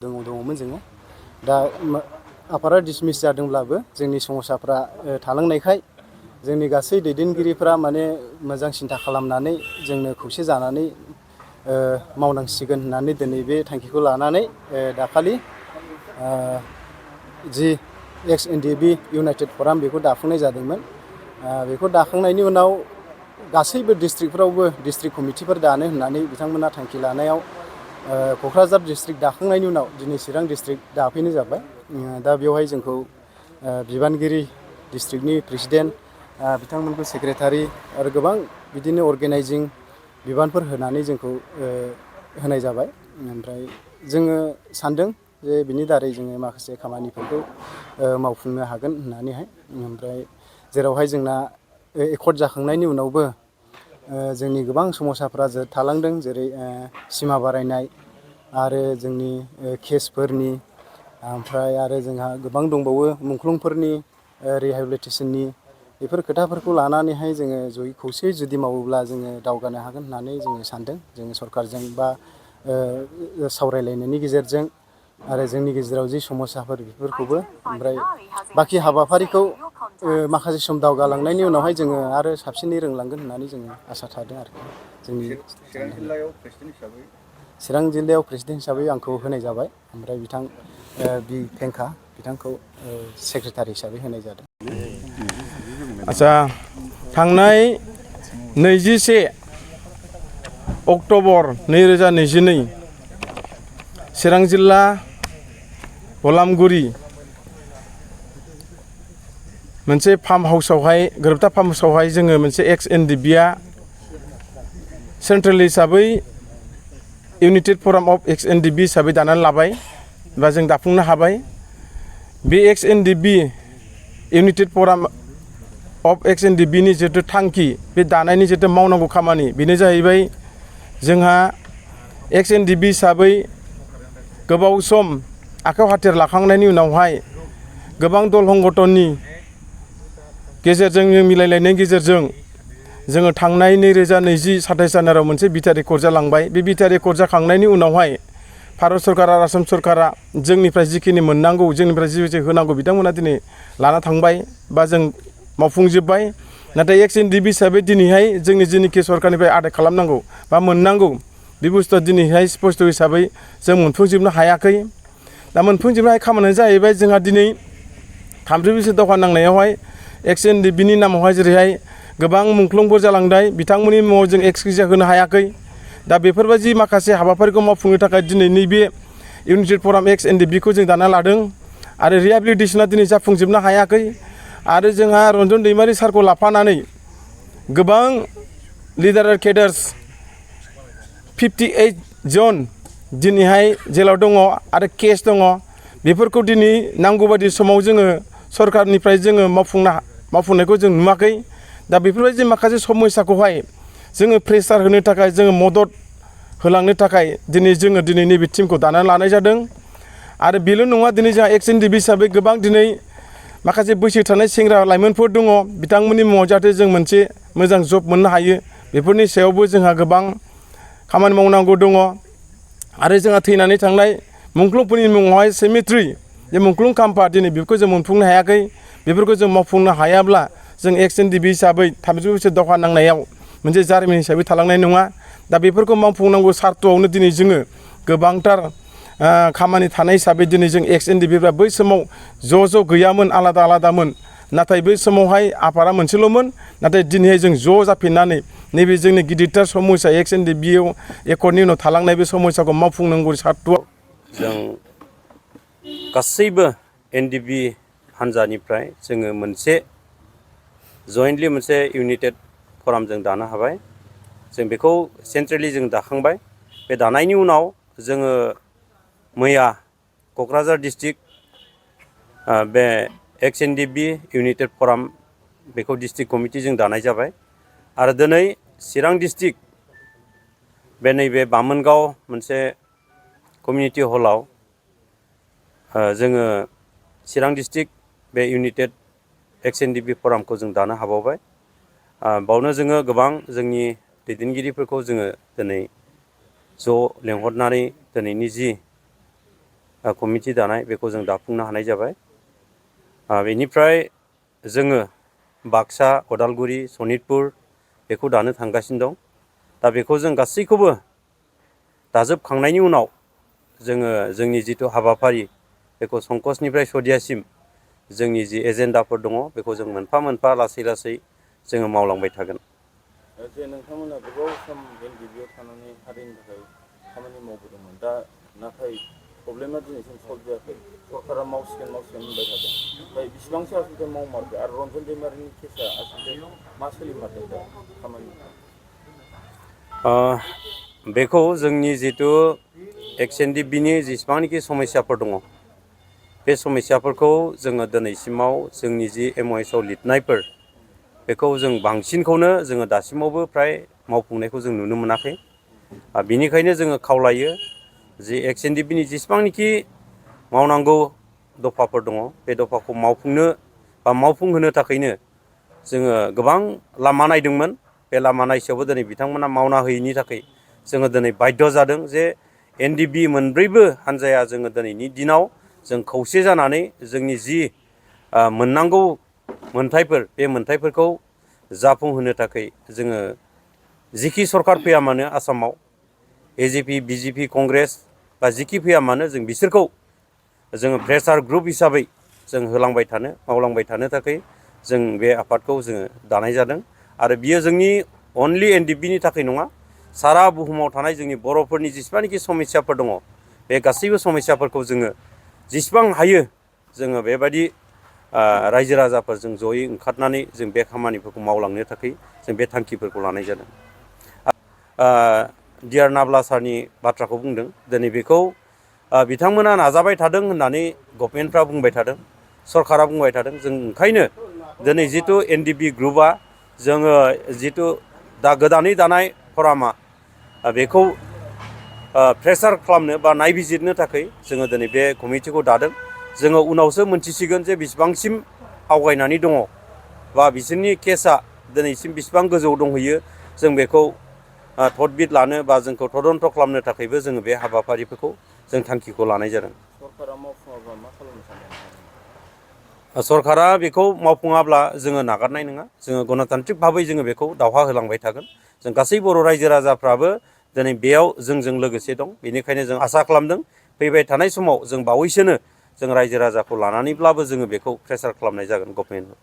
दङमोन जोङो दा आफादा डिसमिस जादोंब्लाबो जोंनि समस्याफ्रा थालांनायखाय जोंनि गासै दैदेनगिरिफ्रा माने मोजां सिन्था खालामनानै जोंनो खौसे जानानै मावनांसिगोन होननानै दिनै बे थांखिखौ लानानै दाखालि जि Ex-NDFB इउनाइटेड फराम बेखौ दाफुंनाय जादोंमोन। बेखौ दाखांनायनि उनाव गासैबो डिस्ट्रिक्टफ्रावबो डिस्ट्रिक्ट कमिटिफोर दानो होननानै बिथांमोना थांखि लानायाव क'क्राझार डिस्ट्रिक्ट दाखांनायनि उनाव दिनै चिरां डिस्ट्रिक्ट दाफैनाय जाबाय। दा बेवहाय जोंखौ बिबानगिरि डिस्ट्रिक्टनि प्रेसिडेन्ट बिथांमोनखौ सेक्रेटारि आरो गोबां बिदिनो अर्गेनाइजिं बिबानफोर होनानै जोंखौ होनाय जाबाय। ओमफ्राय जोङो सानदों जे बिनि दारै जोङो माखासे खामानिफोरखौ मावफुंनो हागोन होननानैहाय। ओमफ्राय जेरावहाय जोंना एकर्ड जाखांनायनि उनावबो जोंनि गोबां समस्याफ्रा थालांदों, जेरै सिमा बारायनाय आरो जोंनि केसफोरनि, ओमफ्राय आरो जोंहा गोबां दंबावो मुंख्लंफोरनि रिहेबिलिटेसननि। बेफोर खोथाफोरखौ लानानैहाय जोङो जयै खौसेयै जुदि मावोब्ला जोङो दावगानो हागोन होननानै जोङो सानदों। जोङो सरकारजों बा सावरायलायनायनि गेजेरजों आरो जोंनि गेजेराव जि समस्याफोर बेफोरखौबो, ओमफ्राय बाखि हाबाफारिखौ माखासे सम दावगालांनायनि उनावहाय जोङो आरो साबसिनै रोंलांगोन होननानै जोङो आसा थादों आरोखि। जोंनि चिरां जिल्लायाव प्रेसिडेन्ट हिसाबै आंखौ होनाय जाबाय। ओमफ्राय बिथां बि फेंखा बिथांखौ सेक्रेटारि हिसाबै होनाय जादों। आच्छा, थांनाय 21 अक्ट'बर 2022 चिरां जिल्ला बलामगुरि मोनसे फार्म हाउसावहाय, गोरोबथा फार्म हाउसावहाय जोङो मोनसे Ex-NDFBआ सेन्ट्रेल हिसाबै इउनाइटेड फराम अफ Ex-NDFB हिसाबै दानानै लाबाय बा जों दाफुंनो हाबाय। बे Ex-NDFB इउनाइटेड फराम अफ Ex-NDFBनि जिथु थांखि, बे दानायनि जिथु मावनांगौ खामानि, बेनो जाहैबाय जोंहा Ex-NDFB हिसाबै गोबाव सम आखायाव हाथियार लाखांनायनि उनावहाय गोबां दल संगठननि गेजेरजों मिलायलायनायनि गेजेरजों जोङो थांनाय 2020 27 जानुवारियाव मोनसे बिथा रेकर्ड जालांबाय। बे बिथा रेकर्ड जाखांनायनि उनावहाय भारत सरकार आरो आसाम सरकारा जोंनिफ्राय जिखिनि मोननांगौ, जोंनिफ्राय जि होनांगौ बिथांमोना दिनै लाना थांबाय बा जों मावफुंजोब्बाय। नाथाय Ex-NDFB हिसाबै दिनैहाय जोंनि जेनिखि सरकारनिफ्राय आदाय खालामनांगौ बा मोननांगौ, बे बुस्थुआ दिनैहाय स्पष्ट हिसाबै जों मोनफुंजोबनो हायाखै। दा मोनफुंजोबनाय खामानिया जाहैबाय जोंहा दिनै 30 बोसोर दावहा नांनायावहाय Ex-NDFBनि नामावहाय जेरैहाय गोबां मुंख्लंफोर जालांनाय, बिथांमोननि मुङाव जों एक्सक्यूज होनो हायाखै। दा बेफोरबायदि माखासे हाबाफारिखौ मावफुंनो थाखाय दिनै नैबे इउनाइटेड फराम Ex-NDFBखौ जों दाना लादों आरो रिहेबिलिटेसना दिनै जाफुंजोबनो हायाखै। आरो जोंहा रन्जन दैमारि सारखौ लाफानानै गोबां लिडार आरो केडार्स 58 जन दिनैहाय जेलाव दङ आरो केस दङ। बेफोरखौ दिनै नांगौबादि समाव जोङो सरकारनिफ्राय जोङो मावफुंनायखौ जों नुवाखै। दा बेफोरबायदि माखासे समस्याखौहाय जोङो प्रेसार होनो थाखाय, जोङो मदद होलांनो थाखाय दिनै जोङो नैबे टिमखौ दानानै लानाय जादों। आरो बेल' नङा, दिनै जोंहा Ex-NDFB हिसाबै गोबां दिनै माखासे बैसो थानाय सेंग्रा लाइमोनफोर दङ, बिथांमोननि मुङाव जाहाथे जों मोनसे मोजां जब मोननो हायो, बेफोरनि सायावबो जोंहा गोबां खामानि मावनांगौ दङ। आरो जोंहा थैनानै थांनाय मुंख्लंफोरनि मुङावहाय सेमेट्रि, जे मुंख्लं खाम्फा, दिनै बेफोरखौ जों मोनफुंनो हायाखै। बेफोरखौ जों मावफुंनो हायाब्ला जों Ex-NDFB हिसाबै 30 बोसोर दावहा नांनायाव मोनसे जारिमिन हिसाबै थालांनाय नङा। दा बेफोरखौ मावफुंनांगौ सार्थआवनो दिनै जोङो गोबांथार खामानि थानाय हिसाबै दिनै जों Ex-NDFBफ्रा बै समाव ज' गैयामोन, आलादा आलादामोन। नाथाय बै समावहाय आफादा मोनसेल'मोन। नाथाय दिनैहाय जों ज' जाफिननानै नैबे जोंनि गिदिरथार समस्या Ex-NDFBआव एकर्डनि उनाव थालांनाय बे समस्याखौ मावफुंनांगौ सार्थआव जों गासैबो NDFB हान्जानिफ्राय जोङो मोनसे जयेन्टलि मोनसे इउनाइटेड फराम जों दानो हाबाय। जों बेखौ सेन्ट्रेलि जों दाखांबाय। बे दानायनि उनाव जोङो मैया क'क्राझार डिस्ट्रिक्ट बे Ex-NDFB इउनाइटेड फराम बेखौ डिस्ट्रिक्ट कमिटि जों दानाय जाबाय। आरो दिनै चिरां डिस्ट्रिक्ट बे नैबे बामोनगाव मोनसे कमिउनिटि हलाव जोङो चिरां डिस्ट्रिक्ट बे इउनाइटेड Ex-NDFB फरामखौ जों दानो हाबावबाय। बावनो जोङो गोबां जोंनि दैदेनगिरिफोरखौ जोङो दिनै ज' लेंहरनानै दिनैनि जि कमिटि दानाय बेखौ जों दाफुंनो हानाय जाबाय। बेनिफ्राय जोङो बाक्सा, उदालगुरि, सनितपुर बेखौ दानो थांगासिनो दं। दा बेखौ जों गासैखौबो दाजोबखांनायनि उनाव जोङो जोंनि जिथु हाबाफारि बेखौ संकसनिफ्राय सदियासिम जोंनि जि एजेन्डाफोर दङ बेखौ जों मोनफा मोनफा लासै लासै जोङो मावलांबाय थागोन। जे नोंथांमोना गोबाव सम NDB थानानै हारिनि थाखाय खामानि मावबोदोंमोन, दा नाथाय प्रब्लेमा दिनैसिम सल्भ जायाखै। सरकारा मावसिगोन होनबाय थादों। ओमफ्राय बेसिबांसो आसलथे मावमारखो आरो रन्जन दैमारिनि केसा आसलथे मा सोलिमारदों दा खामानि? बेखौ जोंनि जिथु Ex-NDFBनि जेसेबांनाखि समस्याफोर दङ बे समस्याफोरखौ जोङो दिनैसिमाव जोंनि जि MOSआव लिरनायफोर बेखौ जों बांसिनखौनो जोङो दासिमावबो फ्राय मावफुंनायखौ जों नुनो मोनाखै। बिनिखायनो जोङो खावलायो जे Ex-NDFBनि जेसेबांनाखि मावनांगौ दफाफोर दङ बे दफाखौ मावफुंनो बा मावफुंहोनो थाखायनो जोङो गोबां लामा नायदोंमोन। बे लामा नायसेयावबो दिनै बिथांमोना मावना होयैनि थाखाय जोङो दिनै बाध्य जादों जे NDB मोनब्रैबो हान्जाया जोङो दिनैनि दिनाव जों खौसे जानानै जोंनि जि मोननांगौ मोन्थायफोर बे मोन्थायफोरखौ जाफुंहोनो थाखाय जोङो जिखि सरकार फैया मानो आसामाव AJP, BJP, कंग्रेस बा जिखि फैया मानो जों बिसोरखौ जोङो प्रेसार ग्रुप हिसाबै जों होलांबाय थानो मावलांबाय थानो थाखाय जों बे आफादखौ जोङो दानाय जादों। आरो बियो जोंनि अनलि NDBनि थाखाय नङा, सारा बुहुमाव थानाय जोंनि बर'फोरनि जेसेबांनाखि समस्याफोर दङ बे गासैबो समस्याफोरखौ जोङो जेसेबां हायो जोङो बेबायदि रायजो राजाफोरजों जयै ओंखारनानै जों बे खामानिफोरखौ मावलांनो थाखाय जों बे थांखिफोरखौ लानाय जादों। डिआर नाब्ला सारनि बाथ्राखौ बुंदों, दिनै बेखौ बिथांमोना नाजाबाय थादों होननानै गभर्नमेन्टफ्रा बुंबाय थादों, सरकारा बुंबाय थादों। जों ओंखायनो दिनै जिथु NDB ग्रुपआ जोङो जिथु दा गोदानै दानाय फरामा बेखौ प्रेसार खालामनो बा नायबिजिरनो थाखाय जोङो दिनै बे कमिटिखौ दादों। जोङो उनावसो मोनथिसिगोन जे बेसेबांसिम आवगायनानै दङ बा बिसोरनि केसा दिनैसिम बेसेबां गोजौआव दंहैयो। जों बेखौ तदबिद लानो बा जोंखौ तदन्त खालामनो थाखायबो जोङो बे हाबाफारिफोरखौ जों थांखिखौ लानाय जादों। सरकारा मावफुङाबा मा खालामनो सानदों? सरकारा बेखौ मावफुङाब्ला जोङो नागारनाय नङा। जोङो गणतान्त्रिक भाबै जोङो बेखौ दावहा होलांबाय थागोन। जों गासै बर' रायजो राजाफ्राबो दिनै बेयाव जोंजों लोगोसे दं। बेनिखायनो जों आसा खालामदों फैबाय थानाय समाव जों बावैसोनो जों रायजो राजाखौ लानानैब्लाबो जोङो बेखौ प्रेसार खालामनाय जागोन गभर्नमेन्टआव।